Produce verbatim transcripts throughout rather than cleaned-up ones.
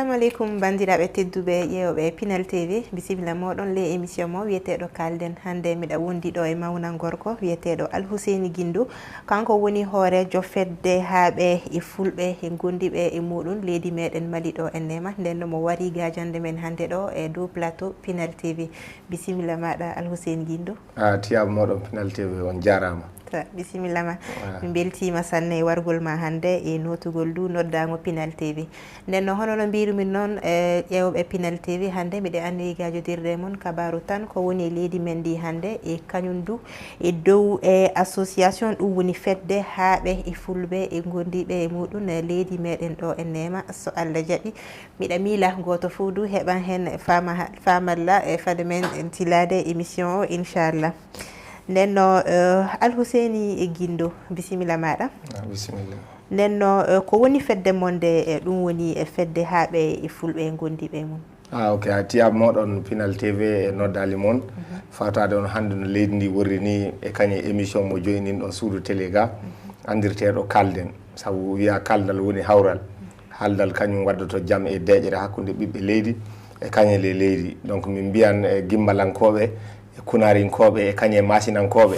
Assalamu aleykum, banndiraaɓe tedduɓe ƴeewɓe Pinal T V, bisimilla mooɗon le émission mo wiyeteeɗo Kaalden. Hannde miɗa wondi ɗo e mawnan gorko wiyeteeɗo Alhuseyni Gindo. Kanko woni hooreejo fedde haaɓe e fulɓe e gondiiɓe e muuɗum leydi meɗen Mali ɗo e Neema. Nden no mo wari gaajande men hannde ɗo e dow plateau Pinal T V. Bisimilla maaɗa Alhuseyni Gindo. A tiyama mooɗon Pinal T V, on jaaraama. Ta, bisimilla ma. Ah. Min mbeltiima sanne e wargol ma hannde e nootugol ndu noddaango Pinal T V. Nden no hono no mbiirumin noon, e ƴeewɓe Pinal T V, hannde miɗe anniyi gaajodirde e mon kabaaru tan ko woni e leydi men ndi hannde e kañum du e dow e association ɗum woni fedde haaɓe e fulɓe e gondiiɓe e muuɗum e leydi meɗen ɗo e Neema so Allah jaɓi. Miɗa miila gooto fof du heɓan heen faama-, faamalla e fade men tilaade émission o, inchallah. Nden no, eh, Alhuseyni e Gindo, bisimilla maaɗa. Ah, bisimilla. Nden no, eh, ko woni fedde mon nde, eh, ɗum woni, eh, fedde haaɓe e fulɓe e gondiiɓe e mum? Ah, ok, a tiyama mooɗon Pinal T V e noddaali mon. Mhm. Fawtaade on hannde no leydi ndi worri ni e kañe émission mo joynin ɗon suudu télé ga. Mhm. Anndirteeɗo Kaalden. Sabu wiya kaaldal woni hawral. Haaldal kañum waddoto jam e deeƴere hakkunde ɓiɓɓe leydi e kañele leydi. Donc min mbiyan e gimmalankooɓe e kunarinkooɓe e kañe maasinankooɓe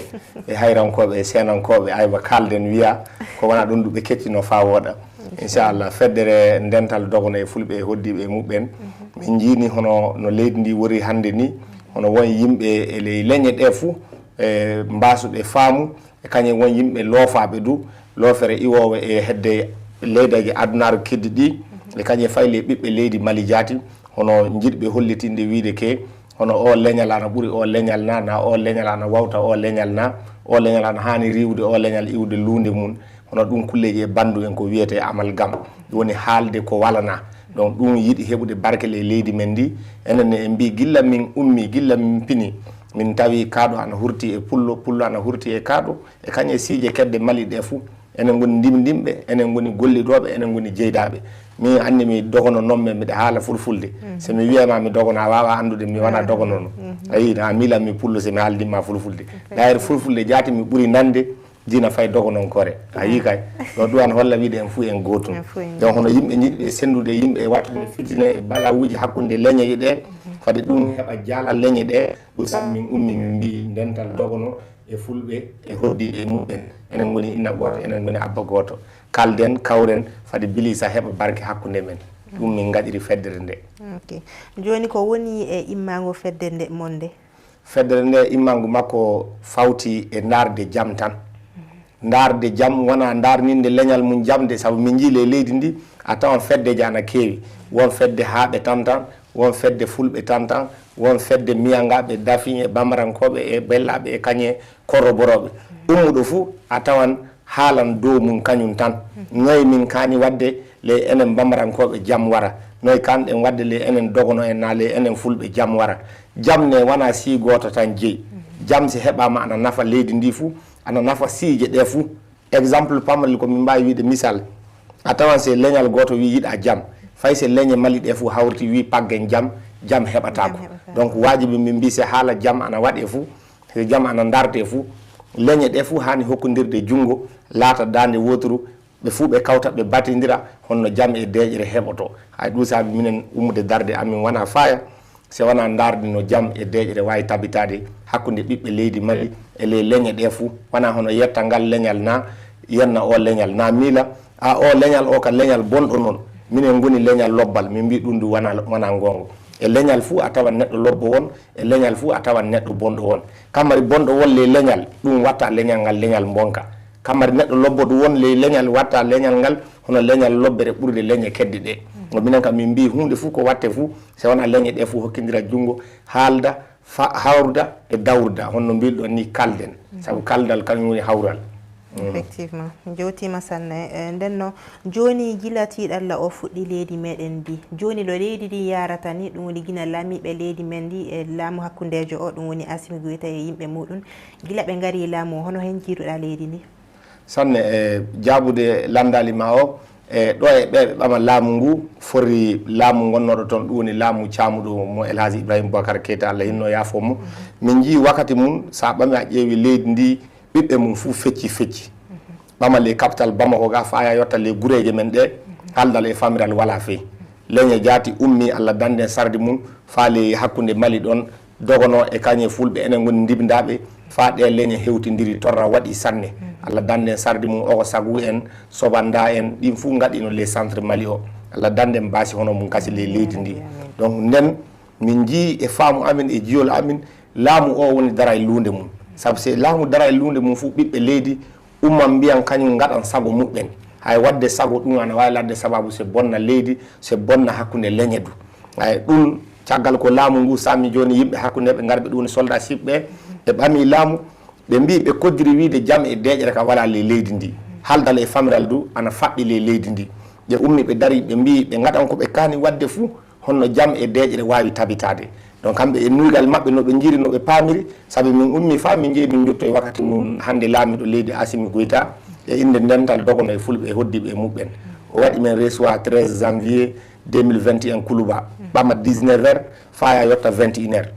e hayrankooɓe e seenankooɓe, aywa, kaalden wiya ko wona ɗum ɗo ɓe kettino faa wooɗa. Inchallah, feddere dental dogono e fulɓe e hoddiiɓe e muɓɓen. Min njiini hono no leydi ndi wori hannde ni, hono won yimɓe e ley leñe ɗe fuu, e mbaasuɓe faamu, e kañum won yimɓe loofaaɓe du, loofere iwoowe e hedde leyɗeeji adunaaru keddi ɗi, e kañum fayi le ɓiɓɓe leydi Mali jaati, hono njiɗɓe hollitinde wiide ke, hono o leñal ana ɓuri o leñal na, na o leñal ana wawta o leñal na, o leñal ana haani riiwde o leñal iwde luunde mum, hono ɗum kulleeji e banndu en ko wiyetee amalgam, ɗum woni haalde ko walanaa. Donc ɗum yiɗi heɓude barke ley leydi men ndi, enen ne en mbii gilla min ummi, gilla min pini, min tawi kaaɗo ana hurti e pullo, pullo ana hurti e kaaɗo, e kañum e siiƴe kedde Mali ɗe fuu, enen ngoni ndimndimɓe, enen ngoni gollidooɓe, enen ngoni jeydaaɓe. Min anndi mi dogono non, mais miɗa haala fulfulde. Mhm. So mi wiyaama mi dogono, a waawaa anndude mi wonaa dogono non. Mhm. A yii, na miilan mi pullo so mi haaldii ma fulfulde. Effectivement. D'ailleurs, fulfulde jaati mi ɓuri nande, dina fay dogononkore. A yii kay. Ɗo ɗum ana holla wiide en fuu en gootum. En fuu en gootum. Donc, hono yimɓe njiɗɓe senndude yimɓe e waɗtude fitina e balawuuji hakkunde leñe ɗe, mhm, fade ɗum heɓa jaala leñe ɗe, ɗum sabu min ummi min mbii dental dogono e fulɓe e hoddiiɓe muɓɓen. Enen ngoni inna gooto, enen ngoni abba gooto. Kaalden, kawren, fade Bilisa heɓa barke hakkunde men. Ɗum min ngaɗiri feddere nde. Ok. Jooni ko woni e immaango feddere nde mon nde? Feddere nde immaango makko fawti e ndaarde jam tan. Ndaarde jam wona ndaarninde leñal mum jam de, sabu min njii le leydi ndi, a tawan feddeeji ana keewi. Won fedde haaɓe tan tan, won fedde fulɓe tan tan, won fedde miyangaaɓe, dafiŋe, bamarankooɓe e bellaaɓe e kañe korroborooɓe. Ummuɗo fuu a tawan haalan dow mum kañum tan. Noy min kaani waɗde le enen bamarankooɓe jam wara? Noy kaanɗen waɗde le enen dogono en naa le enen fulɓe jam wara? Jam ne wona si gooto tan jeyi. Jam si heɓaama ana nafa leydi ndi fuu, ana nafa siiƴe ɗe fuu. Exemple pamarel ko min mbaawi wiide misal, a tawan se leñal gooto wi yiɗa jam, fay se leñe Mali ɗe fuu hawriti wi paggen jam, jam heɓataako. Jam heɓataako. Donc waajibi min mbii se haala jam ana waɗe fuu, se jam ana ndarte fuu, leñe ɗe fuu haani hokkondirde junngo, laata daande wooturu, ɓe fuu ɓe kawta ɓe batindira honno jam e deeƴre heɓoto. Hay ɗum saabi minen ummude darde amin wona faaya, se wona ndaarde no jam e deeƴre waawi tabitaade hakkunde ɓiɓɓe leydi Mali e ley leñe ɗe fuu, wona hono yetta ngal leñal na yenna o leñal na miila, a o leñal o ka leñal bonɗo non, minen ngoni leñal lobbal, min mbii ɗum du wona, wona ngoonga. E leñal fuu a tawan neɗɗo lobbo won, e leñal fuu a tawan neɗɗo bonɗo won. Kamari bonɗo won ley leñal, ɗum watta leñal ngal leñal mbonka. Kamari neɗɗo lobbo ɗum won ley leñal watta leñal ngal hono leñal lobbere ɓurde leñe kedde ɗe. No minen kam min mbii huunde fuu ko watte fuu, se wona leñe ɗe fuu hokkindira junngo, haalda, fa-, hawruda e dawruda, honno mbiɗon ni, kaalden. Sabu kaaldal kañum woni hawral. Mm. Effectivement. Njowtiima sanne. Eh, nden no, jooni gila tiiɗalla o fuɗɗi leydi meɗen ndi. Jooni ɗo leydi ndi yaarata ni, ɗum woni gila laamiiɓe leydi men ndi e laamu hakkundeejo o, ɗum woni Assimi Goïta e yimɓe muɗum. Gila ɓe ngari e laamu o, hono hen jiiruɗa leydi ndi? Sanne, e jaabude lanndaali ma o, e ɗo e ɓe ɓe ɓama laamu ngu, forri laamu ngonnooɗo toon, ɗum woni laamu caamuɗo mo El Hadji Ibrahima Boubacar Keita, Allah hinno yaafo mo. Min njii wakkati mum, so a ɓami a ƴeewi leydi ndi, ɓiɓɓe mum fuu fecci fecci. Ɓama le capital Bamako ga, faya yotta le gureeje men ɗe, haaldal e famiral wala fey. Leñe jaati ummi, Allah danden sardi mum, faali hakkunde Mali ɗon, dogono e kañe fulɓe, enen ngoni ndimdaaɓe, faa ɗe leñe hewtindiri, torra waɗi sanne. Allah danden sardi mum, oko sagu en, sobanda en, ɗin fuu ngaɗino les centres Mali o. Allah danden baasi hono mum kasi ley leydi ndi. Donc nden, min njii e faamu amin e jiyol amin, laamu o woni dara e luunde mum. Sabu se laamu dara e luunde mum fuu, ɓiɓɓe leydi umman mbiyan kañum ngaɗan sago muɓɓen. Hay waɗde sago ɗum ana waawi ladde sababu se bonna leydi, se bonna hakkunde leñe du. Hay ɗum caggal ko laamu ngu sammi jooni, yimɓe hakkunde ɓe ngarɓe ɗum woni soldat siɓɓe ɓe ɓami laamu, ɓe mbii ɓe koddiri wiide jam e deeƴere ka wala ley leydi ndi. Haldal e famiral du ana faɓɓi ley leydi ndi. Ɓe ummi ɓe dari ɓe mbii ɓe ngaɗan ko ɓe kaani waɗde fuu, honno jam e deeƴere waawi tabitaade. Donc kamɓe e nuygal maɓɓe no ɓe njiri, no ɓe paamiri, sabi min ummi faa min njehi min njottoyi wakkati mum hannde laamiiɗo leydi Assimi Goïta e innde ndental dogono e fulɓe e hoddiiɓe e muɓɓen. O waɗi men reçoit treize janvier deux mille vingt et un Kuluba, ɓama dix-neuf heures faa yaa yotta vingt et une heures.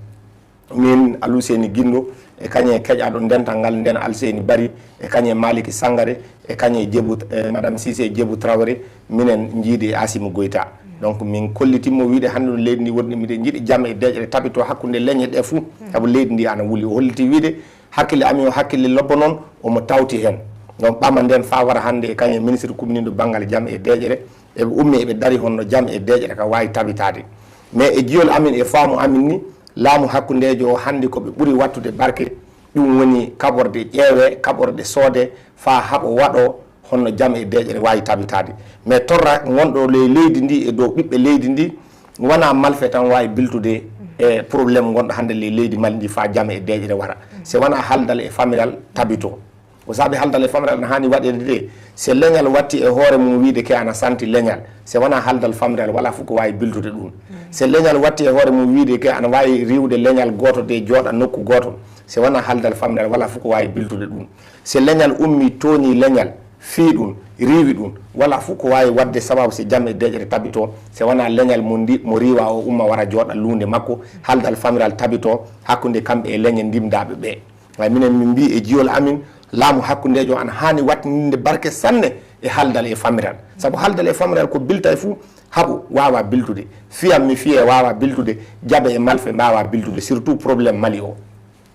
Min Aluseni Gindo e kañe keƴaɗo ndental ngal nden, Alseni Bari e kañe Maliki Sangare e kañe Jebu, e Madame Cissé Jebu Traoré, minen njiidi e Assimi Goïta. Donc min kollitimmo wiide hannde no leydi ndi woni, miɗen njiɗi jam e deeƴere tabito hakkunde leñe ɗe fuu, sabu leydi ndi ana wuli. O holliti wiide hakkille amin o hakkille lobbo noon, omo tawti heen. Donc ɓama nden faa wara hannde e kañe ministre kumniiɗo banngal jam e deeƴere, eɓe ummi eɓe dari honno jam e deeƴere ka waawi tabitaade. Mais e jiyol amin e faamu amin ni, laamu hakkundeejo o hannde ko ɓe ɓuri wattude barke, ɗum woni kaɓorde ƴeewe, kaɓorɗe soode, faa haɓo waɗo honno jam e deeƴere waawi tabitaade. Mais torra ngonɗo ley leydi ndi e dow ɓiɓɓe leydi ndi, wonaa malfe tan waawi biltude e problème ngonɗo hannde ley leydi Mali ndi faa jam e deeƴere wara. Se wonaa haldal e famiral tabito. Ko saabi haldal e famiral na haani waɗeede de, se leñal watti e hoore mum wiide ke ana santi leñal, se wonaa haldal famiral, walaa fof ko waawi biltude ɗum. Se leñal watti e hoore mum wiide ke ana waawi riiwde leñal gooto de jooɗa nokku gooto, se wonaa haldal famiral, walaa fof ko waawi biltude ɗum. Se leñal ummi tooñi leñal, fii ɗum, riiwi ɗum, walaa fof ko waawi waɗde sababu se jam e deeƴere tabito, se wonaa leñal mum ndi mo riiwa o umma wara jooɗa luunde makko, haldal famiral tabito hakkunde kamɓe e leñe ndimdaaɓe ɓe. Way minen min mbii e jiyol amin, laamu hakkundeejo ana haani wattindinde barke sanne e haldal e famiral. Sabu haldal e famiral ko biltay fuu, haɓu waawa biltude. Fiyam mi fiye waawa biltude, jabe e malfe mbaawa biltude, surtout problème Mali o.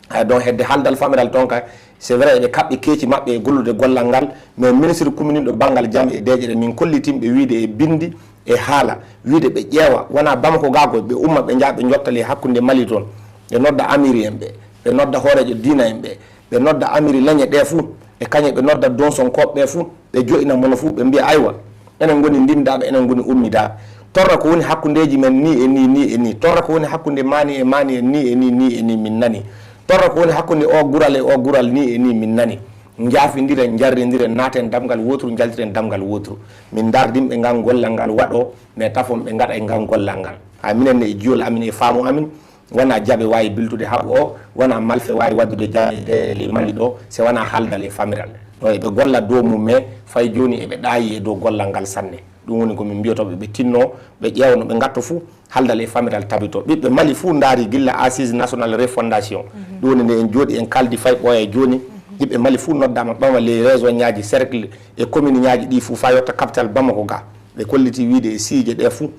Hay donc hedde haldal famiral toon kay, c'est vrai eɓe kaɓɓi keeci maɓɓe e gollude gollal ngal, mais ministre kumminɗo banngal jam e deeƴere min kollitimɓe wiide e binndi, e haala, wiide ɓe ƴeewa, wonaa Bamako gaa ko ɓe umma, ɓe njaha, ɓe njottali hakkunde Mali toon. Ɓe nodda amiri en ɓe, ɓe nodda hooreejo diina en ɓe, ɓe nodda amiri leñe ɗe fuu, e kañe ɓe nodda donsonkooɓe ɓe fuu, ɓe jo'ina mono fuu, ɓe mbiya, "Aywa, enen ngoni ndimdaaɓe, enen ngoni ummidaa. Torra ko woni hakkundeeji men nii e nii, nii e nii. Torra ko woni hakkunde maani e maani en nii e nii, nii e nii min nani. Torra ko woni hakkunde o gural e o gural nii e nii min nani." Njaafindiren, njarrindiren, naaten damgal wooturu, njaltiren damgal wooturu. Min ndardinɓe ngal gollal ngal waɗo, mais tafon ɓe ngaɗa e ngal gollal ngal. Hay minen ne e jiyol amin e faamu amin, wonaa jabe waawi biltude haɓu o, wonaa malfe waawi waɗdude jabe e ley Mali ɗo, se wonaa haldal e famiral. No eɓe golla dow mum, mais fay jooni eɓe ɗaayi e dow gollal ngal sanne. Ɗum woni ko min mbiyotooɓe ɓe tinno, ɓe ƴeewa no ɓe ngatto fuu, haldal e famiral tabito. Ɓiɓɓe Mali fuu ndaari gilla Assise Nationale Refondation. Ɗum woni nde en jooɗi en kaldi fay ɓooya e jooni. Ɓiɓɓe Mali fuu noddaama ɓama les région-ŋaaji, cercle e commune-ŋaaji ɗi fuu faa yotta capital Bamako ga. Ɓe kolliti wiide e siije ɗe fuu,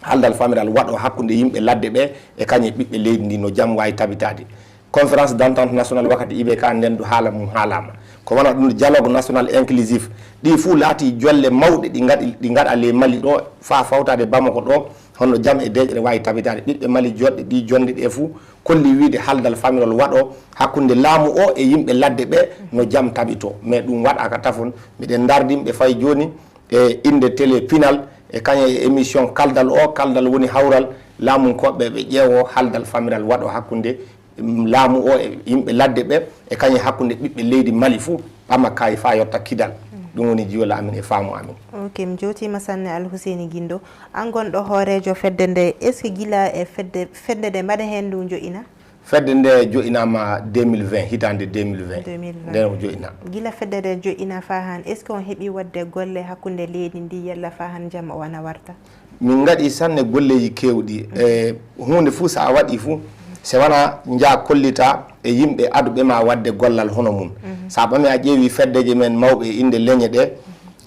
haldal famiral waɗo hakkunde yimɓe ladde ɓe e kañe ɓiɓɓe leydi ndi no jam waawi tabitaade. Conférence d'entente nationale wakkati I B K nden du haala mum haalaama. Ko wona ɗum dialogue national inclusif. Ɗi fuu laati jolle mawɗe ɗi ngaɗi, ɗi ngaɗa ley Mali ɗo faa fawtaade Bamako ɗo, hono jam e deeƴre waawi tabitaade. Ɓiɓɓe Mali joɗɗe ɗi jonde ɗe fuu kolli wiide haldal famiral waɗo hakkunde laamu o e yimɓe ladde ɓe no jam tabito. Mais ɗum waɗaaka tafon. Miɗen ndardinɓe fay jooni e innde télé pinal e kañum e émission Kaldal o. Kaldal woni hawral laamunkooɓe ɓe ƴeewo haldal famiral waɗo hakkunde laamu o e yimɓe ladde ɓe, e kañum hakkunde ɓiɓɓe leydi Mali fuu, ɓama kayi faa yotta Kidal. Ɗum woni jiyol amin e faamu amin. Ok, mi jootiima sanne Alhuseyni Gindo. An gonɗo hooreejo fedde nde, est-ce que gila e fedde, fedde nde mbaɗa heen ndu jo'ina? Fedde nde jo'inaama deux mille vingt, hitaande deux mille vingt. Deux mille vingt. Nden o jo'ina. Gila fedde nde jo'ina faa han, est-ce que on heɓi waɗde golle hakkunde leydi ndi yalla faa han jam o ana warta? Min ngaɗi sanne golleeji keewɗi. E huunde fuu, so a waɗi fuu, so wonaa njaa kollita e yimɓe aduɓe ma waɗde gollal hono mum. So a ɓami a ƴeewi feddeeji men mawɓe e innde leñe ɗe,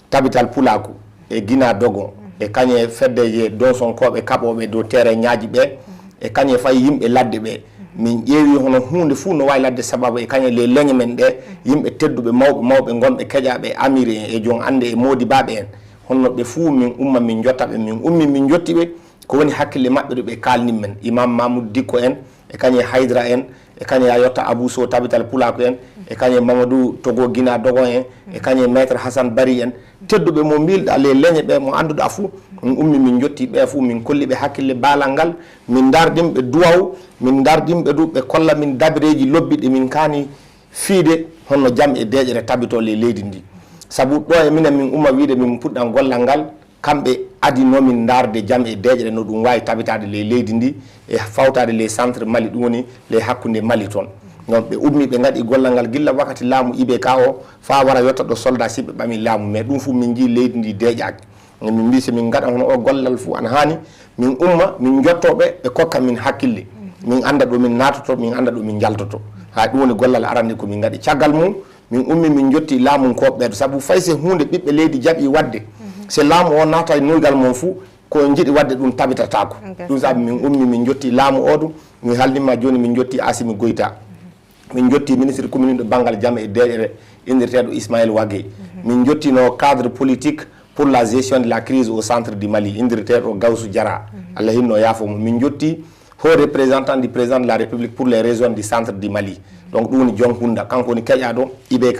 Tabital Pulaaku e Gina Dogon, e kañe feddeeje donsonkooɓe kaɓooɓe dow terrain ñaaji ɓe, e kañe fay yimɓe ladde ɓe. Min ƴeewi hono huunde fuu no waawi ladde sababu e kañe le leñe men ɗe, yimɓe tedduɓe mawɓe mawɓe ngonɓe keƴaaɓe e amiri en e joom annde e moodibaaɓe en. Honno ɓe fuu min umma min jotta ɓe, min ummi min jotti ɓe, ko woni hakkille maɓɓe ɗo ɓe kaalni men. Imam Mamoud Dikko en, e kañe Haydra en, e kañe a yotta Abou Sow Tabital Pulaaku en, e kañe Mamadou Togo Gina Dogon en, e kañe Maître Hassan Bari en, tedduɓe mo mbiilɗa le leñe ɓe mo annduɗa fuu, min ummi min jotti ɓe fuu, min kolli ɓe hakkille baalal ngal, min ndardin ɓe duwaw, min ndardin ɓe du ɓe kolla min dabireeji lobbi ɗi min kaani fiide honno jam e deeƴere tabito le leydi ndi. Sabu ɗo e minen min umma wiide min puɗɗan gollal ngal, kamɓe adino min ndaarde jam e deeƴere no ɗum waawi tabitaade ley leydi ndi e fawtaade ley centre Mali, ɗum woni ley hakkunde Mali toon. Donc ɓe ummi ɓe ngaɗi gollal ngal gilla wakkati laamu I B K o faa wara yotta ɗo soldat si ɓe ɓami laamu, mais ɗum fof min njii leydi ndi deeƴaaki. Min mbii so min ngaɗan hono o gollal fof ana haani, min umma min njotto ɓe, ɓe kokka min hakkille. Min annda ɗo min naatoto, min annda ɗo min njaltoto. Haa ɗum woni gollal arande ko min ngaɗi. Caggal mum min ummi min njotti laamunkooɓe ɓeeɗo, sabu fay se huunde ɓiɓɓe leydi jaɓi waɗde, se laamu o naata e nuygal mum fuu, ko njiɗi waɗde ɗum tabitataako. Ɗum saabi min ummi min njotti laamu o ɗum, min haalnima jooni min njotti Assimi Goïta. Min njotti ministre communiste banngal jam e deeƴere inndirteeɗo Ismaël Wagué. Min njottino cadre politique pour la gestion de la crise au centre du Mali, inndirteeɗo Gawsu Jara. Allah hinno yaafo mo. Min njotti haut représentant du président de la République pour les régions du centre du Mali. Donc ɗum woni John Hunda, kanko woni keƴaaɗo I B K,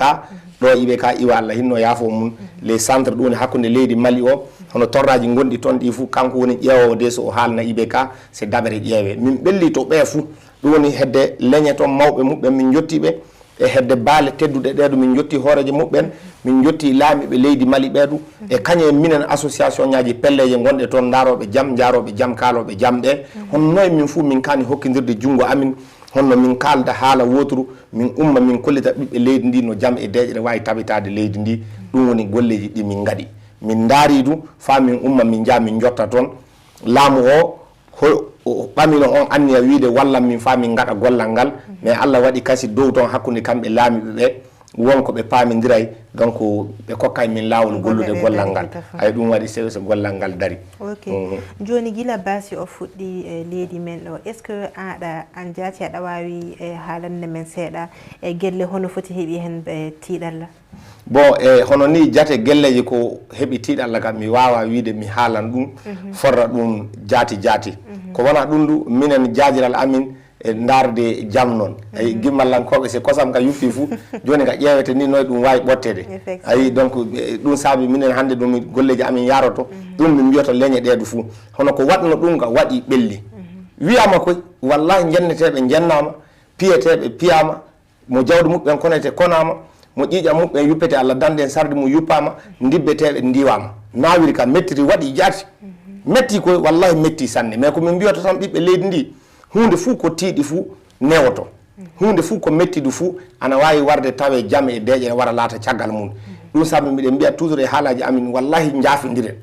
ɗo I B K iwa, Allah hinno yaafo mum, les centres ɗum woni hakkunde leydi Mali o, hono torraji gonɗi toon ɗi fuu, kanko woni ƴeewoowo de so o haalna I B K, se dabere ƴeewe. Min ɓelli to ɓe fuu, ɗum woni hedde leñe toon mawɓe muɓɓen min jotti ɓe, e hedde baale tedduɗe ɗeeɗo min jotti hooreejo muɓɓen, min jotti laamiiɓe leydi Mali ɓeeɗu, e kañum en minen association ñaaji pelleeje gonɗe toon, ndaarooɓe jam, njaarooɓe jam, kaalooɓe jam ɓe. Honno e min fuu min kaani hokkindirde junngo amin, honno min kaalda haala wooturu, min umma min kollita ɓiɓɓe leydi ndi no jam e deeƴre waawi tabitaade leydi ndi. Ɗum woni golleeji ɗi min ngaɗi. Min ndaari du faa min umma min njaha min jotta toon. Laamu o ho-, o ɓamino on anniya wiide wallan min faa min ngaɗa gollal ngal, mais Allah waɗi kasi dow toon hakkunde kamɓe laamiiɓe ɓe, won ko ɓe paamindiray, donc ɓe kokkay min laawol gollude gollal ngal. Ay, ɗum waɗi sew so gollal ngal dari. Ok. Mhm. Jooni, gila baasi o fuɗɗi e leydi men ɗo, est-ce que aɗa, an jaati aɗa waawi e haalande men seeɗa e gelle hono foti heɓi heen e tiiɗalla? Bon, e hono ni jate gelleeji ko heɓi tiiɗalla kam, mi waawaa wiide mi haalan ɗum, forra ɗum jaati jaati. Ko wona ɗum du, minen jaajiral amin e ndaarde jam noon. Ayi, gimmallankooɓe, si kosam ka yuppi fuu, jooni ka ƴeewete ni, noy ɗum waawi ɓottede. Ayi, donc, e, ɗum saabi minen hannde ɗum golleeji amin yaroto, ɗum min mbiyata leñe ɗee du fuu. Hono ko waɗno ɗum ka waɗi ɓelli. Wiyaama koy, wallahi, njenneteeɓe njennaama, piyeteeɓe piyaama, mo jawdi muɓɓen konete konaama, mo ƴiiƴam muɓɓen yuppete Allah dande en sardi mum yuppaama, ndibbeteeɓe ndiwaama. Naawiri ka mettiri waɗi jaati. Metti koy, wallahi metti sanne. Mais ko min mbiyata tan ɓiɓɓe leydi ndi, huunde fuu ko tiiɗi fuu newoto. Huunde fuu ko metti du fuu ana waawi warde tawe jam e deeƴere wara laata caggal mum. Ɗum saabi miɗen mbiya toujours e haalaaji amin, wallahi njaafondiren.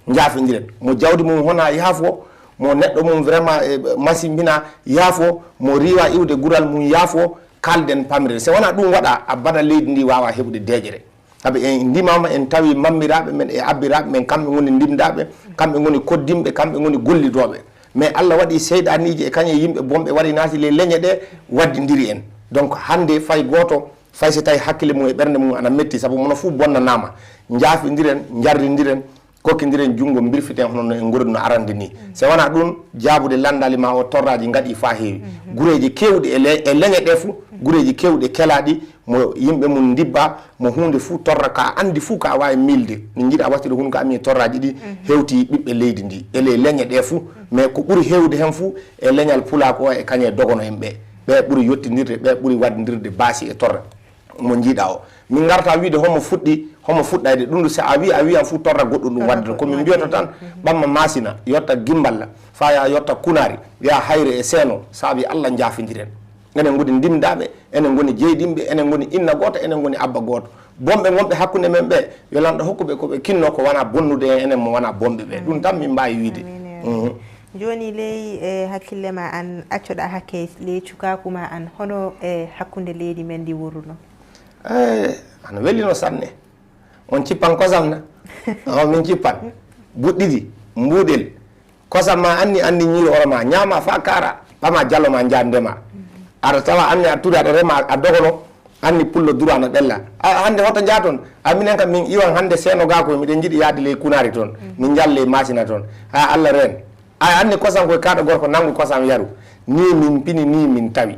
Njaafondiren. Mo jawdi mum hona yaafo, mo neɗɗo mum vraiment, e, masimbina yaafo, mo riiwa iwde gural mum yaafo, kaalden pamren. So wonaa ɗum waɗa, abada leydi ndi waawa heɓude deeƴere. Sabi en ndimaama, en tawi mammiraaɓe men e abbiraaɓe men, kamɓe ngoni ndimdaaɓe, kamɓe ngoni koddimɓe, kamɓe ngoni gollidooɓe. Mais Allah waɗi seyɗaaniiji e kañum e yimɓe bonɓe wari naati ley leñe ɗe, waddindiri en. Donc hannde fay gooto, fay so tawi hakkille mum e ɓernde mum ana metti, sabu mono fuu bonnanaama. Njaafondiren, njarrindiren, kokkindiren junngo, mbirfiten hono no en ngorri no arande ni. So wonaa ɗum, jaabude lanndaali ma o torraaji ngaɗi faa heewi. Gureeji keewɗi e le-, e leñe ɗe fuu, gureeji keewɗi e kelaaɗi, mo yimɓe mum ndibba, mo huunde fuu torra ka anndi fuu ka waawi miilde. Min njiɗa waɗtude hun ko amin e torraaji ɗi hewti ɓiɓɓe leydi ndi. E le-, leñe ɗe fuu, mais ko ɓuri heewde heen fuu e leñal Pulaaku o e kañe dogono en ɓe. Ɓe ɓuri yottindirde, ɓe ɓuri waɗndirde baasi e torra. Mo njiiɗa o. Min ngarta wiide homo fuɗɗi, homo fuɗɗayde. Ɗum ɗo, so a wi, a wiyan fuu torra goɗɗum ɗum waɗde. Ko min mbiyata tan, ɓamma Maasina, yotta Gimmballa, faa yaa yotta Kunaari, yaa Hayre e Seeno, saabi Allah njaafondiren. Enen ngoni ndimdaaɓe, enen ngoni jeyɗinɓe, enen ngoni inna gooto, enen ngoni abba gooto. Bonɓe ngonɓe hakkunde men ɓe, yo Lanɗo hokku ɓe ko ɓe kinno ko wona bonnude en, enen mo wona bonɓe ɓe. Ɗum tan min mbaawi wiide. Amiin, yaa Rabbi. Mhm. Jooni ley, e hakkille ma an, accoɗa hakke ley cukaaku ma an, hono e hakkunde leydi men ndi wurruno? Eh, ana welino sanne. On cippan kosam na? On min cippan. Buɗɗidi, mbuuɗel, kosam ma anni, anni ñiiri oro ma, ñaama faa kaara, ɓama jalo ma, njaa ndema. Aɗa tawa anni aɗa turi aɗa rema, a dogono, anni pullo duro ana ɓella. A hannde hoto njaa toon? A minen kam min iwan hannde seeno gaa koy, miɗen njiɗi yaade ley kunaari toon, min njalla ley maasina toon. A Alla reen. A anni kosam koye kaaɗo gorko, nanngu kosam yaru. Nii min pini, nii min tawi.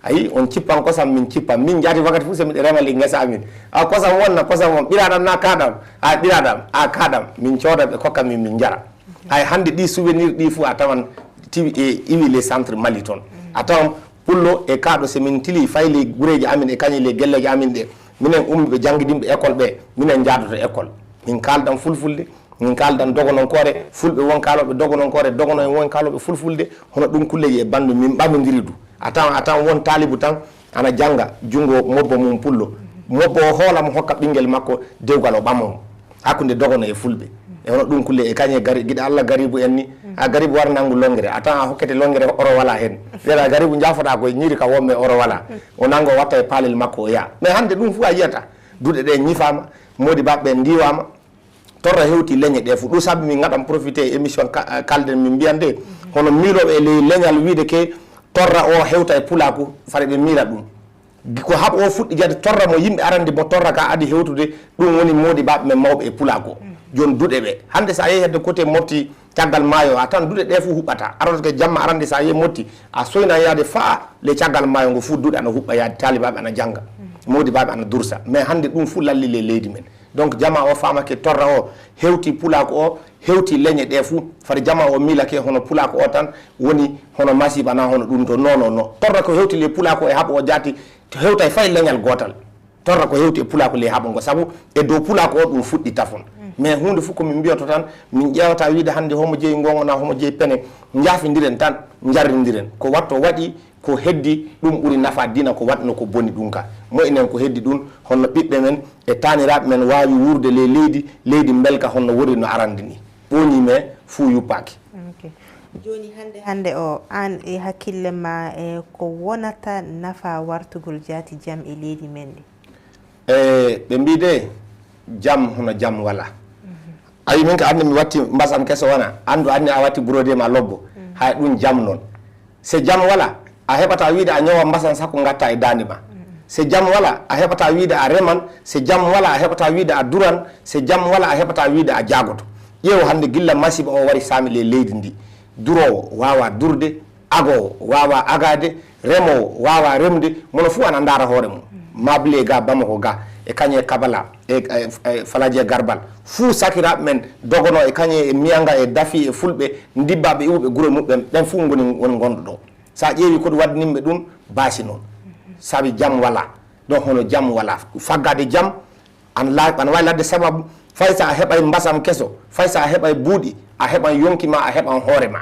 Ayi, on cippan kosam, min cippan. Min njaati wakkati fof so miɗo rema ley ngesa amin. A kosam wonna, kosam won. Ɓiraaɗam na kaaɗam? A ɓiraaɗam, a kaaɗam. Min cooda ɓe kokka min, min njara. Ay hannde ɗi souvenir ɗi fof a tawan tiwi e iwi les centres Mali toon. A tawan pullo e kaaɗo so min tili fay ley gureeji amin e kañum ley gelleeji amin ɗe. Minen ummiɓe janngidinɓe école ɓe, minen njaadoto école. Min kaaldan fulfulde, min kaaldan dogononkoore, fulɓe won kaalooɓe dogononkoore, dogono en won kaalooɓe fulfulde, hono ɗum kulleeji e banndum min ɓamondiri du. A tawan, a tawan won taalibu tan ana jannga junngo mobbo mum pullo. Mobbo o hoola mo hokka ɓinngel makko dewgal o ɓama mo. Hakkunde dogono e fulɓe. E hono ɗum kulle e kañe gari, giɗa Alla garibu en ni. A garibu wara nanngu longere. A tawan a hokkete longere oro wala heen. Mbiyaɗa garibu njaafoɗa koye ñiiri ka womme oro wala. O nanngo watta e paalel makko o yaa. Mais hannde ɗum fof a yiyata. Duɗe ɗe ñifaama, moodi baɓɓe en ndiwaama. Torra hewti leñe ɗe fof. Ɗum saabi min ngaɗan profité e émission ka-, kalden min mbiyan de. Hono miilooɓe e ley leñal wiide ke torra o hewta e pulaaku, fare ɓe miila ɗum. Ko haɓo o fuɗɗi jaade torra mo yimɓe arande mo torra ka adi hewtude, ɗum woni moodi baɓe men mawɓe e pulaaku o. Jooni duɗe ɓe. Hannde so a yehi hedde côté Mopti caggal maayo, a tan duɗe ɗe fof huɓɓata. Aroto ke jamma arande so a yehi Mopti, a soyna yaade faa le caggal maayo ngo fof duɗe ana huɓɓa yaade, taalibaɓe ana jannga. Moodi baɓe ana dursa. Mais hannde ɗum fof lalli le leydi men. Donc jama o faamake torra o hewti pulaaku o, hewti leñe ɗe fuu. Fade jama o miilake hono pulaaku o tan woni hono masiiba na hono ɗum to. Non, non, non. Torra ko hewti le pulaaku o e haɓo o jaati, to hewtay fay leñal gootal. Torra ko hewti e pulaaku le haɓo ngo, sabu e dow pulaaku o ɗum fuɗɗi tafon. Mais huunde fof ko min mbiyoto tan, min ƴeewata wiide hannde homo jeyi ngongo na homo jeyi pene, njaafindiren tan, njarrindiren. Ko watto waɗi, ko heddi, ɗum ɓuri nafa dina ko waɗno ko boni ɗum ka. Moynen ko heddi ɗum, honno ɓiɓɓe men e taaniraaɓe men waawi wuurde ley leydi, leydi mbelka honno woni no arande ni. Ɓooñi me fuu yuppaaki. Ok. Jooni hannde, hannde o, aan e hakkille ma, e ko wonata nafa wartugol jaati jam e leydi men ndi? E, ɓe mbii de, jam hono jam wala. Ayi, min ka anndi mi watti mbasam keso wana, anndu anni a watti brode ma lobbo. Hay ɗum jam noon. So jam wala, a heɓata wiide a ñowa mbasan sakko ngatta e daande ma. So jam wala, a heɓata wiide a reman. So jam wala, a heɓata wiide a duran. So jam wala, a heɓata wiide a jaagoto. Ƴeew hannde gilla masiiba o wari saami le leydi ndi. Duroowo waawa durde, agoowo waawa agaade, remoowo waawa remde, mono fuu ana ndaara hoore mum. Mable ga, Bamako ga, e kañe Kabala, e, e, e Falaje Garbal. Fuu sakiraaɓe men dogono e kañe e Miyanga e Dafi e Fulɓe, ndibbaaɓe iwɓe gure muɓɓen, ɓen fuu ngoni, woni ngonɗo ɗo. So a ƴeewi ko ɗum waɗi nimɓe ɗum, baasi noon. Sabi jam wala. Ɗo hono jam wala. Faggaade jam, an la-, an waawi ladde sababu, fay so a heɓay mbasam keso, fay so a heɓay buuɗi, a heɓan yonki ma, a heɓan hoore ma.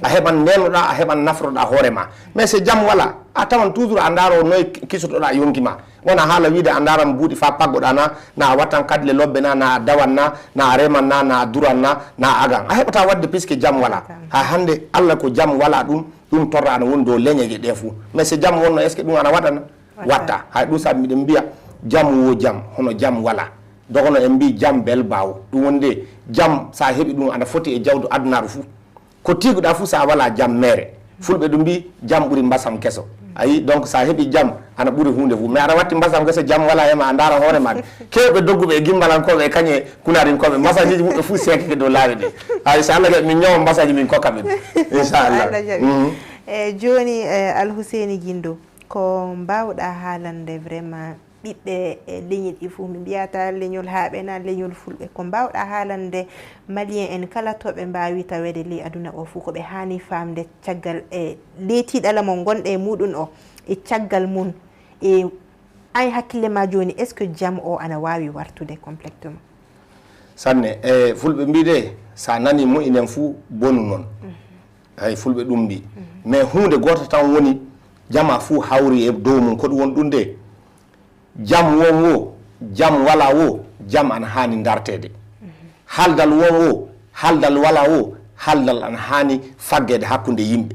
A heɓan ndenoɗaa, a heɓan nafroɗaa hoore ma. Mais so jam wala, a tawan toujours a ndaaro noy kisotoɗaa yonki ma. Wona haala wiide a ndaaran buuɗi faa paggoɗaa na, na a wattan kadle lobbe na, na a dawan na, na a reman na, na a duran na, na a agan. A heɓataa waɗde puisque jam wala. Haa hannde Alla ko jam wala ɗum, ɗum torra ana woni dow leñeeje ɗe fuu. Mais so jam wonno, est-ce que ɗum ana waɗana? Watta. Watta. Hay ɗum sabi miɗen mbiya, jam wo jam, hono jam wala. Dogono en mbii, jam bel baawo. Ɗum woni de, jam, so a heɓi ɗum, ana foti e jawdi adunaaru fuu. Ko tiiguɗaa fuu, so a wala jam, meere. Fulɓe ɗum mbii, jam ɓuri mbasam keso. Ayi, donc, so a heɓi jam, ana ɓuri huunde fuu. Mais aɗa watti mbasam keso, jam wala e ma, a ndaara hoore ma. Keewɓe dogguɓe e gimbalankooɓe e kañe kunarinkooɓe, mbasajiiji muɓɓe fuu seekike dow laawi ɗi. Ayi, so Allah jaɓi, min ñoowa mbasaji, min kokka ɓe. Inchallah. Allah jaɓi. Mhm. E, jooni, e, Alhuseyni Gindo, ko mbaawɗaa haalande vraiment ɓiɓɓe, e, leñi ɗi fof, mi mbiyata leñol haaɓe na leñol fulɓe, ko mbaawɗaa haalande malien en kala to ɓe mbaawi taweede ley aduna o fof, ko ɓe haani faamde caggal e ley tiiɗalla mo ngonɗe e muɗum o, e caggal mum, e an e hakkille ma jooni, est-ce que jam o ana waawi wartude complètement? Sanne, e fulɓe mbii de, so a nani moƴƴinen fuu bonu noon. Mhm. Hay fulɓe ɗum mbii. Mhm. Mais huunde gooto tan woni jama fuu hawri e dow mum, ko ɗum woni ɗum de. Jam won wo, jam wala wo, jam ana haani darteede. Haldal won wo, haldal wala wo, haldal ana haani faggeede hakkunde yimɓe.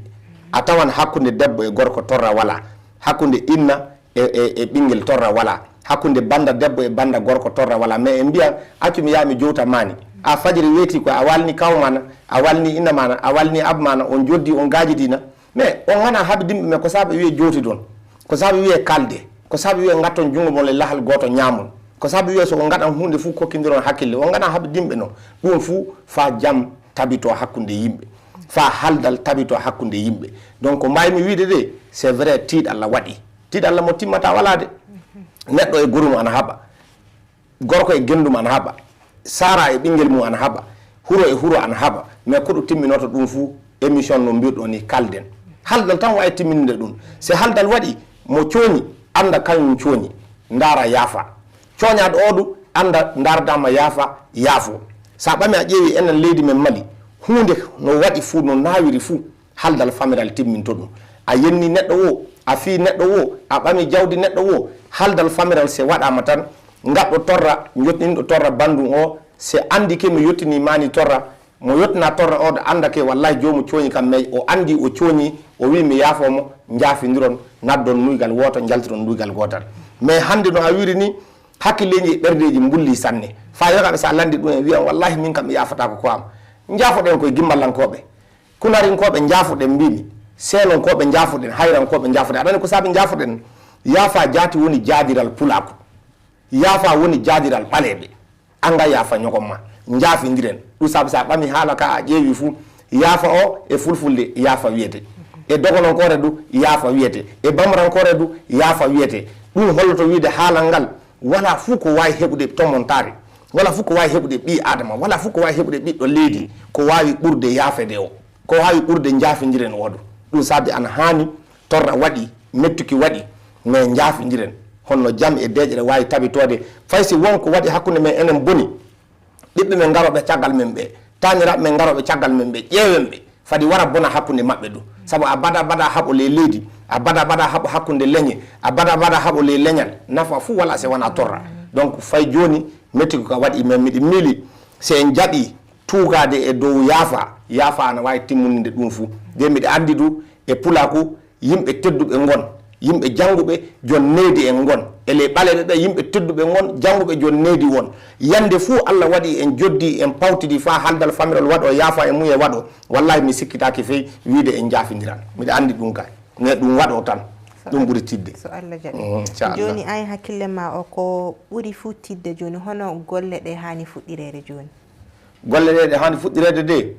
A tawan hakkunde debbo e gorko torra wala, hakkunde inna e, e, e ɓinngel torra wala, Hakkunde bannda debbo e bannda gorko torra wala, mais en mbiyan accu mi yaha mi jowta mani. A fajiri weeti ko a walni kaw mana, a walni inna mana, a walni ab mana, on joddi on gajidina. Mais on ngana haɓidimɓe, mais ko sabu wiye jowtidon, ko sabu wiye kalde, ko sabu wiye ngatton junngo mon e lahal gooto ñaamon, ko sabu wiye so on ngaɗan huunde fuu kokkindiron hakkille, on ngana haɓidimɓe non. Ɗum fuu faa jam tabito hakkunde yimɓe, faa haldal tabito hakkunde yimɓe. Donc ko mbaymi wiide de, c'est vrai, tiiɗalla waɗi. Tiiɗalla mo timmata walaa de. Neɗɗo e gorum ana haɓa, gorko e gendum ana haɓa, sara e ɓinngel mum ana haɓa, huro e huro ana haɓa. Mais ko ɗum timminoto ɗum fuu, émission no mbirɗon ni, kalden. Haldal tan wawi timmininde ɗum. Se haldal waɗi, mo cooñi, annda kañum cooñi, ndaara yaafa. Cooñaaɗo oo du, annda ndaardaama yaafa, yaafo. Sa ɓami a ƴeewi enen leydi men Mali, huunde no waɗi fuu, no naawiri fuu, haldal famiral timminto ɗum. A yenni neɗɗo woo, a fii neɗɗo woo, a ɓami jawdi neɗɗo woo, haldal famiral se waɗaama tan, ngaɗɗo torra, jottinɗo torra banndum oo, se anndi ke mi yottinii maani torra, mo yottinaa torra oo, ɗo annda ke wallahi joomu cooñi kam, mais o anndi o cooñi, o wii mi yaafoo mo, njaafindiron, naddon nuygal wooto, njaltiron nuygal gootal. Mais hannde no a wiiri ni, hakkilleeji e ɓerdeeji mbulli sanne. Faa yoga ɓe so a lanndi ɗum en wiyan, wallahi min kam mi yaafataako ko am. Njaafoɗen koye gimballankooɓe. Kunarinkooɓe njaafoɗen, mbiimi. Seenonkooɓe njaafoɗen, hayrankooɓe njaafoɗen. Aɗa anndi ko saabi njaafoɗen? Yaafa jaati woni jaadiral pulaaku. Yaafa woni jaadiral ɓaleeɓe. Anga yaafa ñogon ma. Njaafindiren. Ɗum saabi so a ɓami haala ka a ƴeewi fuu, yaafa o e fulfulde yaafa wiyete. E dogononkoore du yaafa wiyete. E bamrankoore du yaafa wiyete. Ɗum holloto wiide haalal ngal wala fuu ko waawi heɓude tomontaare. Wala fuu ko waawi heɓude ɓii Aadama. Wala fuu ko waawi heɓude ɓiɗɗo leydi ko waawi ɓurde yaafeede o. Ko waawi ɓurde njaafindiren o du. Ɗum saabi ana haani torra waɗi, mettuki waɗi, mais njaafindiren. Honno jam e deeƴere waawi tabitoode, fay si won ko waɗi hakkunde men enen boni, ɓiɓɓe men garooɓe caggal men ɓe, taaniraaɓe men garooɓe caggal men ɓe, ƴeewen ɓe, fadi wara bona hakkunde maɓɓe du. Sabu a bada bada haɓo ley leydi, a bada bada haɓo hakkunde leñe, a bada bada haɓo ley leñal, nafa fuu wala se wona torra. Donc fay jooni, mettuki ka waɗi, mais miɗi miili, se en jaɓi tuugaade e dow yaafa, yaafa ana waawi timmuninde ɗum fuu. De miɗa anndi du, e pulaaku, yimɓe tedduɓe ngon, yimɓe jannguɓe, jon nehdi en ngon. E ley ɓaleeɓe ɓe, yimɓe tedduɓe ngon, jannguɓe, jon nehdi won. Yannde fuu Alla waɗi en joddi, en pawtidi faa haldal famiral waɗo, yaafa e mum e waɗo. Wallahi mi sikkitaaki fey wiide en njaafindiran. Miɗa anndi ɗum kay. Mais ɗum waɗo tan. So Ɗum Al-, ɓuri tidde. So Alla jaɓi. Mm, inchallah. Jooni, ay hakkille ma o, ko ɓuri fuu tidde jooni, hono golle ɗe haani fuɗɗireede jooni? Golle ɗe, ɗe haani fuɗɗireede de,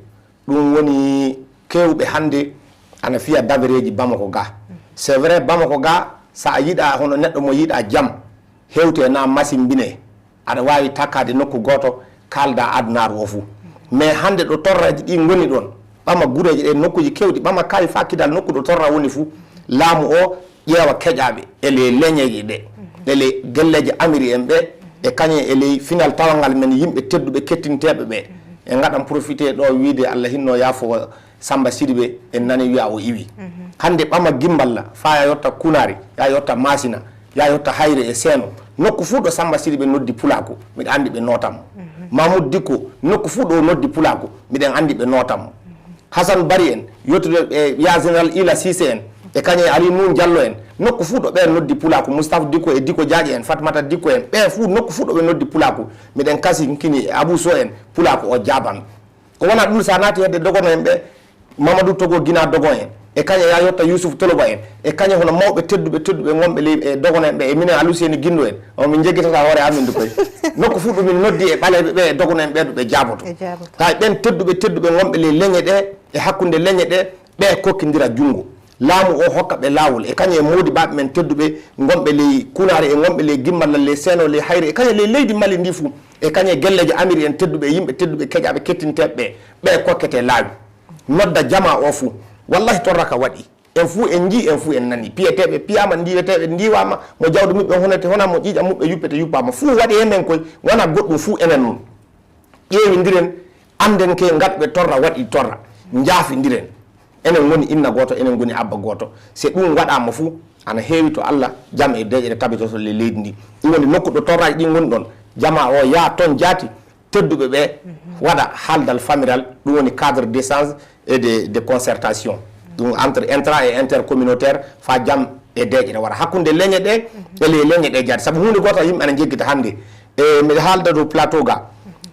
ɗum woni keewɓe hannde ana fiya dabereeji Bamako ga. C'est vrai, Bamako ga, so a yiɗa hono neɗɗo mo yiɗa jam, hewte na masimbine, aɗa waawi takkaade nokku gooto, kaalda adunaaru o fuu. Mais hannde ɗo torraji ɗi ngoni ɗon, ɓama gureeji ɗe, nokkuuji keewɗi, ɓama kaawi faa kidal nokku ɗo torra woni fuu, laamu o ƴeewa keƴaaɓe e ley leñeeji ɗe, e ley gelleeji amiri en ɓe, e kañum e ley final tawangal men yimɓe tedduɓe kettinteeɓe ɓe, e ngaɗan profité ɗo wiide Alla hinno yaafo Samba Sidibé, en nani wiya o iwi. Hannde ɓama Gimballa, faa ya yotta Kunari, ya yotta Masina, ya yotta Hayre e Seeno. Nokku fuu ɗo Samba Sidibé noddi pulaaku, miɗa anndi ɓe nootan mo. Mamoud Dicko, nokku fuu ɗo noddi pulaaku, miɗen anndi ɓe nootan mo. Hassan Bari en, yottude e ya Général Ila Cissé en, e kañum e Ali Nun Diallo en, nokku fuu ɗo ɓe noddi pulaaku, Moustapha Dicko e Dicko Diagne en, Fatmata Dicko en, ɓe fuu nokku fuu ɗo ɓe noddi pulaaku, miɗen kasi kini e Abou Sow en, pulaaku o jaaban. Ko wona ɗum, so a naati hedde dogono en ɓe, Mamadou Togo Gina Dogon en, e kañum ya yotta Youssouf Toloba en, e kañum hono mawɓe tedduɓe, tedduɓe ngonɓe ley, e dogono en ɓe, e minen Aluseni Gindo en, on min jeggitata hoore amin du koy. Nokku fuu ɗo min noddi e ɓaleeɓe ɓe, e dogono en ɓe, ɗo ɓe jaaboto. Ɓe jaaboto. Hay ɓen tedduɓe, tedduɓe ngonɓe ley leñe ɗe, e hakkunde leñe ɗe, ɓe kokkindira junngo. Laamu o hokka ɓe laawol, e kañum e moodibaaɓe men tedduɓe ngonɓe ley Kunaari, e ngonɓe ley Gimmalla, ley Seeno, ley Hayre, e kañum ley leydi Mali ndi fuu, e kañum e gelleejo Amiri en tedduɓe, e yimɓe tedduɓe keƴaaɓe kettinteeɓe ɓe, ɓe kokkete laawi. Nodda jamaa o fuu. Wallahi torra ka waɗi. En fuu en njii, en fuu en nani. Piyeteeɓe piyaama, ndiweteeɓe ndiwaama, mo jawdi muɓɓen honete hona, mo ƴiiƴam muɓɓen yuppete yuppaama. Fuu waɗi e men koy, wona goɗɗum fuu enen nun. Ƴeewindiren, annden ke ngaɗɓe torra waɗi torra, njaafindiren. Enen ngoni inna gooto, enen ngoni abba gooto. Se ɗum waɗaama fuu, ana heewi to Alla, jam e deeƴere tabitoto ley leydi ndi. Ɗum woni nokku ɗo torraaji ɗi ngoni ɗon. Jamaa o yaa ton jaati, tedduɓe ɓe waɗa haaldal famiral, ɗum woni cadre d'échange et de, de concertation. Ɗum entre intra et intercommunautaire, faa jam e deeƴre wara hakkunde leñe ɗe e le leñe ɗe jaade. Sabu huunde gooto yimɓe ana njeggita hannde. E miɗa haalda dow plateau ga.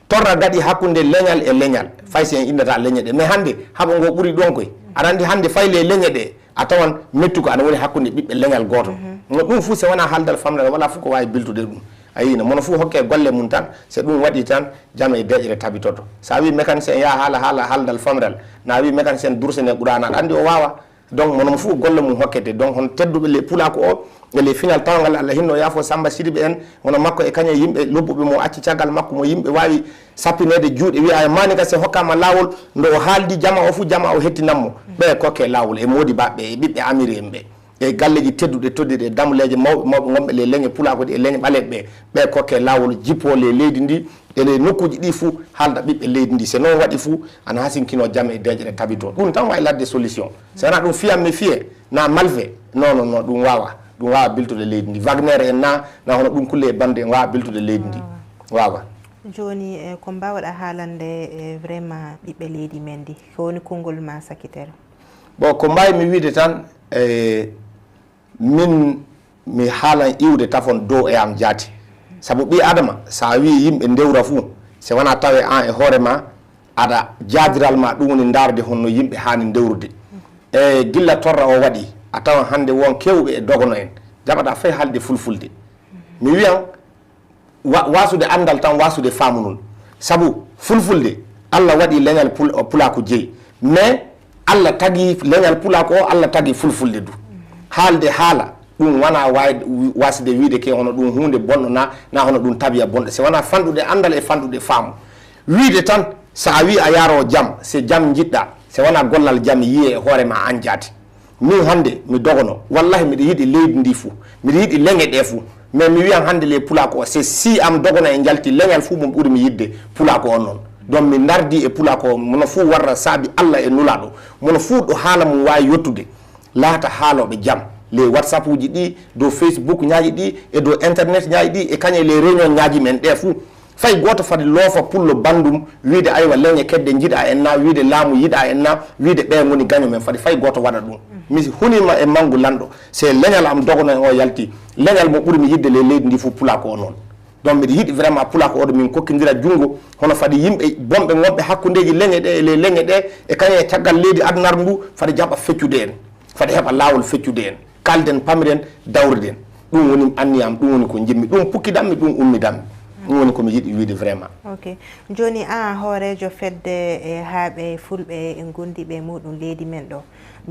Torra gaɗi hakkunde leñal e leñal. Fay si en innata leñe ɗe. Mais hannde haɓo ngo ɓuri ɗon koy. Aɗa anndi hannde fay le leñe ɗe a tawan mettuko ana woni hakkunde ɓiɓɓe leñal gooto. No ɗum fof si wonaa haaldal famɗal wala fof ko waawi biltude ɗum. A yiina mono fof hokke golle mum tan, so ɗum waɗi tan jam e deeƴre tabitoto. So a wii mécanicien yaha haala haala haaldal famɗal, na a wii mécanicien dursene Qur'aana aɗa anndi o waawa. Donc mono fof golle mum hokkete. Donc hono tedduɓe le pulaaku o e le final tawngal Allah hinno yaafo Samba Sidiɓe en, hono makko e kañum e yimɓe lobbuɓe mo acci caggal makko mo yimɓe waawi sappineede juuɗe wiya ay mani ka se hokkama laawol ndo o haaldi jama o fof jama o hettinammo. Ɓe kokke laawol e moodi baɓɓe e ɓiɓɓe amiri en ɓe e galleji tedduɗe toddiɗe e damuleeje mawɓe mawɓe gonɓe le leñe pulaaku ɗi e leñe ɓaleɓe ɓe kokke laawol jippo le leydi ndi e le nokkuji ɗi fof haalda ɓiɓɓe leydi ndi. So noon waɗi fof ana hasinkino jam e deeƴre tabito. Ɗum tan wawi ladde solution. So wona ɗum fiyam mi fiye na malfe. Non non non, ɗum wawa. Ɗum wawa biltude leydi ndi. Wagner en na na hono ɗum kulle e bande en wawa biltude leydi ndi. Wawa. Joni e ko mbawɗa haalande e vraiment ɓiɓɓe leydi men ndi? Ko woni konngol ma sakitere? Bon, ko mbawi mi wiide tan e min mi haalan iwde tafon dow e am jaati. Sabu ɓi adama so a wi yimɓe ndewra fuu, so wona tawe an e hoore ma aɗa jaadiral ma ɗum woni ndaarde honno yimɓe haani ndewrude. E gilla torra o waɗi a tawan hannde won kewɓe e dogono en jaɓata fay haalde fulfulde. Mi wiyan wa- wasude anndal tan wasude faamunol. Sabu fulfulde Allah waɗi leñal pul- pulaaku jeyi, mais Allah tagi leñal pulaaku o Allah tagi fulfulde du. Haalde haala ɗum wona waay- wasde wiide ke hono ɗum huunde bonɗo na na hono ɗum tabiya bonɗo, so wona fanɗude anndal e fanɗude faamu. Wiide tan so a wi a yaro jam, so jam jiɗɗa, so wona gollal jam yiye e hoore ma an jaati. Min hannde mi dogono wallahi miɗo yiɗi leydi ndi fuu, miɗo yiɗi leñe ɗe fuu. Mais mi wiyan hannde le pulaaku o se si am dogono e njalti leñal fuu mo ɓuri mi yiɗde pulaaku o noon. Donc mi ndardi e pulaaku o mono fuu warra saabi Allah e nulaaɗo, mono fuu ɗo haala mum waawi yottude laata haalooɓe jam. Les whatsapp uji ɗi, dow facebook ñaaji ɗi, e dow internet ñaaji ɗi e kañe les réunion ñaaji men ɗe fuu. Fay gooto fadi loofa pullo banndum wiide aywa leñe kedde njiɗa en na, wiide laamu yiɗa en na, wiide ɓe ngoni gaño men, fadi fay gooto waɗa ɗum. Mi hunima e manngu lanɗo se leñal am dogono en o yalti, leñal mo ɓuri mi yiɗde ley leydi ndi fof pulaaku o noon. Donc miɗo yiɗi vraiment pulaaku oɗo min kokkindira junngo hono fadi yimɓe bonɓe gonɓe hakkundeji leñe ɗe e ley leñe ɗe e kañum e caggal leydi adunaaru ndu, fadi jaɓa feccude en, fadi heɓa laawol feccude en. Kalden pamiren dawriden. Ɗum woni anniyam, ɗum woni ko njimmi, ɗum pukkidanmi, ɗum ummidanmi. Ɗum woni ko mi yiɗi wiide vraiment. Ok. Joni a hoorejo fedde e haaɓe fulɓe e gondiiɓe e muɗum leydi men ɗo.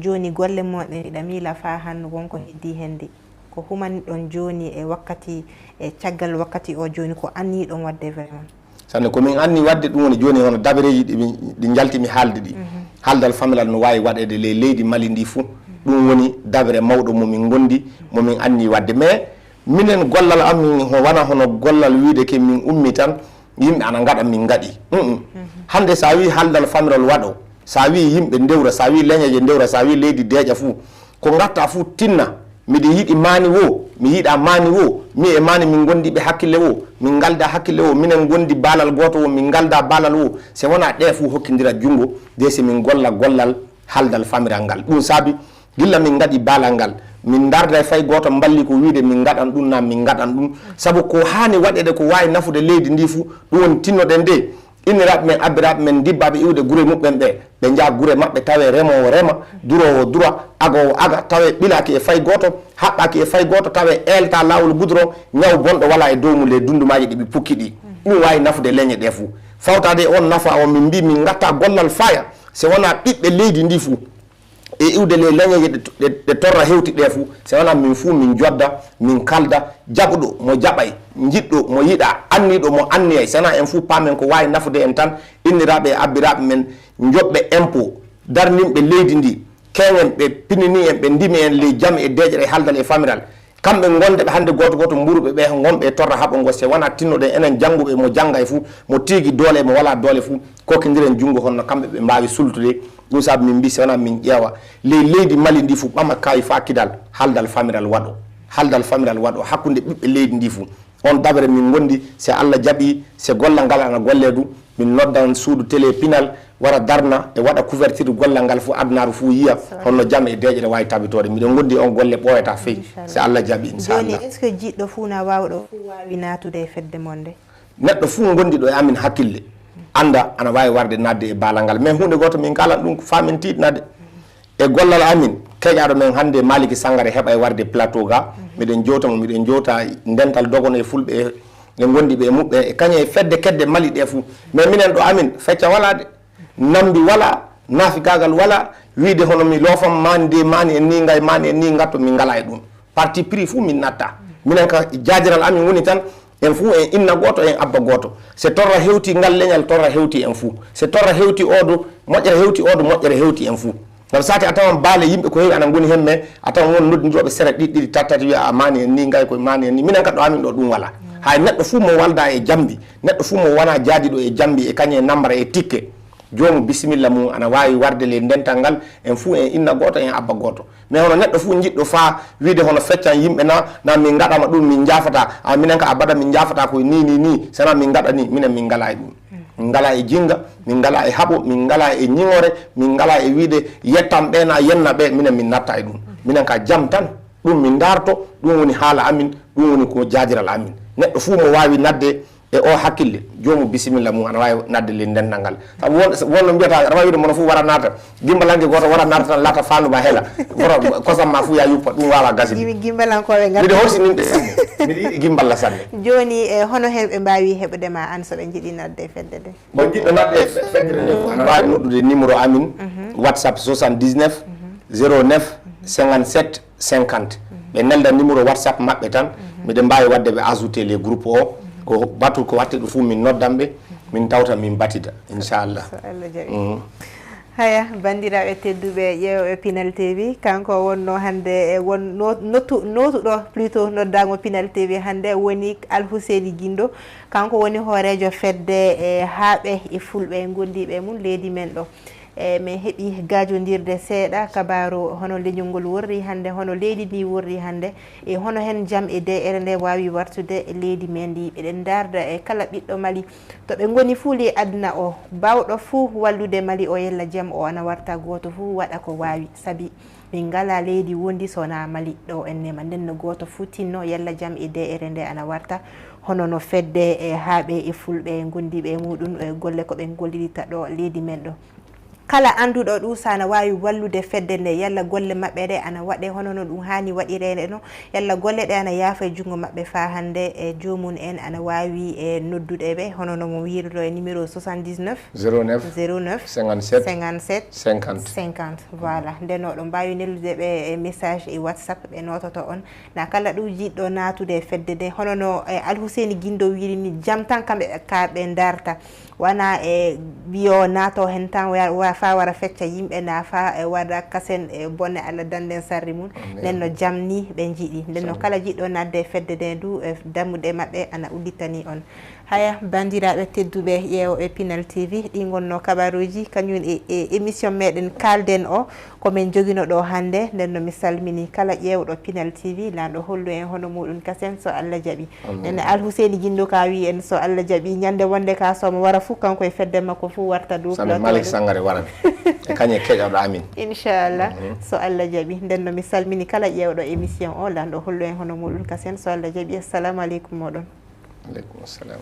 Joni golle moɗon ɗiɗa miila fa han wonko heddi hendi. Ko humaniɗon joni e wakkati e caggal wakkati o joni ko anniyiɗon wadde vraiment? Sanne ko min anni wadde ɗum woni joni hono dabareji ɗi min- ɗi jalti mi haalde ɗi. Haaldal familial no wawi waɗede ley leydi Mali ndi fuu. Ɗum woni dabere mawɗo mo min gondi mo min anni wadde. Mais minen gollal am min ho- wona hono gollal wiide ke min ummi tan yimɓe ana gaɗa min gaɗi. Mm-mm. Hande sa wi haaldal familial waɗo, sa wi yimɓe ndewra, sa wi leñeje ndewra, sa wi leydi deeƴa fuu, ko gatta fuu tinna. Miɗo yiɗi maani woo, mi yiɗa maani woo, mi e maani min gondi ɓe hakkille woo, min ngalda hakkille woo, minen gondi baalal gooto woo, min ngalda baalal woo. Se wona ɗe fuu hokkindira junngo, de se min golla gollal haldal famiral ngal. Ɗum saabi gilla min ngaɗi baalal ngal, min ndarday fay gooto mballi ko wiide min ngaɗan ɗum naa min ngaɗan ɗum. Sabu ko haani waɗeede ko waawi nafude leydi ndi fuu, ɗum woni tinnoɗen de. Inniraaɓe men, abbiraaɓe men, ndibbaaɓe iwde gure muɓɓen ɓe, ɓe njaha gure maɓɓe, tawe remoowo rema, duroowo dura, agoowo aga, tawe ɓilaaki e fay gooto, haɓɓaaki e fay gooto, tawe eelta laawol gudron, ñaw bonɗo wala e dow mum, ley dundumaaji ɗi ɓe pukki ɗi. Ɗum waawi nafude leñe ɗe fuu. Fawtaade e on nafa o, min mbii min ngatta gollal faaya, se wonaa ɓiɓɓe leydi ndi fuu. E iwde le leñeeje ɗe, ɗe, ɗe torra hewti ɗe fuu, se wonaa min fuu min jodda, min kalda, jaɓuɗo mo jaɓay, jiɗɗo mo yiɗa, anniiɗo mo anniyay, se wonaa en fuu paamen ko waawi nafude en tan, inniraaɓe e abbiraaɓe men, njoɓɓe impôt, darninɓe leydi ndi, keeŋen ɓe pinini en, ɓe ndimi en ley jam e deeƴre e haldal e famiral. Kamɓe ngonde ɓe hannde gooto gooto mburuɓe ɓe ngonɓe e torra haɓo ngo, se wonaa tinnoɗen enen jannguɓe mo janngay fuu, mo tiigi doole e mo walaa doole fuu, kokkindiren junngo honno kamɓe ɓe mbaawi sultude. Ɗum saabi min mbii se wonaa min ƴeewa ley leydi Mali ndi fuu ɓama kaawi faa kidal, haldal famiral waɗo, haldal famiral waɗo hakkunde ɓiɓɓe leydi ndi fuu. On dabere min ngondi, se Allah jaɓi, se gollal ngal ana golle du, min noddan suudu télé pinal, wara darna e waɗa couverture gollal ngal fof, adunaaru fof yiya honno jam e deeƴere waawi tabitoore. Miɗen ngondi on golle ɓooyata fey, so Allah jaɓi, inchallah. Est-ce que jiɗɗo fof na waawɗo fof waawi naatude e fedde mon nde? Neɗɗo fof ngondiɗo e amin hakkille, annda ana waawi warde naatde e baalal ngal. Mais huunde gooto min kaalan ɗum ko faa min tiiɗnade. E gollal amin, keƴaaɗo men hannde, Maliki Sangare, heɓa e warde plateau ga. Miɗen jowta mo, miɗen jowta dental dogono e fulɓe e, e ngondiɓe e muɓɓe, e kañum e fedde kedde Mali ɗe fof. Mais minen ɗo amin, fecca walaa de. Namndi walaa, naafigaagal walaa, wiide hono mi loofam maani de, maani en ni ngay, maani en ni ngatto, min ngalaa e ɗum. Parti pris fof min natta. Minen ka jaadiral amin woni tan, en fof en inna gooto, en abba gooto. So torra hewti ngal leñal, torra hewti en fof. So torra hewti oodo, moƴƴere hewti oodo, moƴƴere hewti en fof. Ngam saati a tawan baale yimɓe ko heewi ana ngoni heen, mais a tawan won noddindirooɓe sere ɗiɗi, ɗiɗi, tati, tati, wiya, "A maani en ni, ngay koye maani en ni." Minen ka ɗo amin ɗo ɗum walaa. Hay neɗɗo fof mo walda e jambi, neɗɗo fof mo wona jaadiɗo e jambi e kañe nambara e tikke, joomu bisimilla mum ana waawi warde ley dental ngal, en fof en inna gooto, en abba gooto. Mais hono neɗɗo fof jiɗɗo faa wiide hono feccan yimɓe na, na min ngaɗama ɗum, min njaafata. A minen ka abada min njaafata koye ni, ni, ni, sana min ngaɗa ni, minen min ngalaa e ɗum. Min ngalaa e jinnga, min ngalaa e haɓo, min ngalaa e ñiŋore, min ngalaa e wiide yettam ɓe na yenna ɓe, minen min natta e ɗum. Minen ka jam tan, ɗum min ndaarto, ɗum woni haala amin, ɗum woni ko jaadiral amin. Neɗɗo fof mo waawi nadde e o hakkille, joomu bisimilla mum ana waawi nadde ley dental ngal. Sabu won, won no mbiyata, aɗa waawi wiide mono fof wara naata, gimbalanke gooto wara naata tan laata faandu ma hela. Woto kosam ma fof ya yuppa, ɗum waawa gasde. Gimi-, gimbalankooɓe ngal. Miɗo horsininɓe sanne. Miɗo yiɗi gimballa sanne. Jooni, e hono heen ɓe mbaawi heɓude ma aan so ɓe njiɗi nadde e fedde nde? Bon, jiɗɗo nadde e fe-, feddere nde fof ana waawi noddude numéro amin, WhatsApp soixante-dix-neuf, zéro neuf, cinquante-sept, cinquante. Ɓe nelda numéro WhatsApp maɓɓe tan, miɗen mbaawi waɗde ɓe ajouté les groupes o. Ko batu ko watte ɗo fof min noddan ɓe, min tawta min batida, inchallah. So Allah jaɓi. Mhm. Haya, banndiraaɓe tedduɓe ƴeewɓe Pinal T V, kanko wonno hannde e won no-, notu-, nootuɗo plutôt noddaango Pinal T V hannde woni Alhuseyni Gindo. Kanko woni hooreejo fedde e haaɓe e fulɓe e gondiiɓe e mum leydi men ɗo. E, min heɓi gaajondirde seeɗa kabaaru hono leñol ngol worri hannde, hono leydi ndi worri hannde, e hono heen jam e deeƴere nde waawi wartude e leydi men ndi. Eɗen ndaarda e kala ɓiɗɗo Mali, to ɓe ngoni fuu ley aduna o, baawɗo fuu wallude Mali o, yalla jam o ana warta, gooto fuu waɗa ko waawi. Sabi min ngalaa leydi wondi so wonaa Mali ɗo en nema. Nden no gooto fuu tinno yalla jam e deeƴere nde ana warta, hono no fedde e haaɓe e fulɓe e gondiiɓe e muɗum, e golle ko ɓe gollirta ɗo leydi men ɗo. Kala annduɗo ɗum, so ana waawi wallude fedde nde, yalla golle maɓɓe ɗe ana waɗe hono no ɗum haani waɗireede no, yalla golle ɗe ana yaafa e junngo maɓɓe faa hannde, e joomum en ana waawi e noddude ɓe, hono no mo wiiruɗo e numéro soixante-dix-neuf, zéro neuf, zéro neuf, cinquante-sept, cinquante-sept, cinquante. Cinquante, voilà. Nden oɗon mbaawi neldude ɓe e message e WhatsApp, ɓe noototo on. Na kala ɗum jiɗɗo naatude e fedde nde, hono no, e, Alhuseyni Gindo wiiri ni, jam tan kamɓe ka ɓe ndarta. Wona e wiyo naato heen tan, wa-, wa-, faa wara fecca yimɓe, na faa, e, waɗa kasen, e, bone Allah dannden sarri mum. Amin. Nden no jam ni ɓe njiɗi. Nden no kala jiɗɗo naatde e fedde nde du, e, dammuɗe maɓɓe ana udditani on. Haya, banndiraaɓe tedduɓe ƴeewooɓe Pinal T V, ɗi ngonnoo kabaruuji, kañum e, e émission meɗen Kaalden o, ko min njogino ɗo hannde. Nden no mi salmini kala ƴeewɗo Pinal T V, laamɗo hollu en hono muɗum kasen so Allah jaɓi. Amin. Nden Alhuseyni Gindo ka wi en so Allah jaɓi, ñande wonde ka so mo wara fof, kanko e fedde makko fof warta dow plateau. Malik Sangare waran. E kañum e keɗoɗo amin. Inchallah, mhm, so Allah jaɓi. Nden no mi salmini kala ƴeewɗo émission o, laamɗo hollu en hono muɗum kasen so Allah jaɓi. Assalamu aleykum moɗon. Aleykum assalam.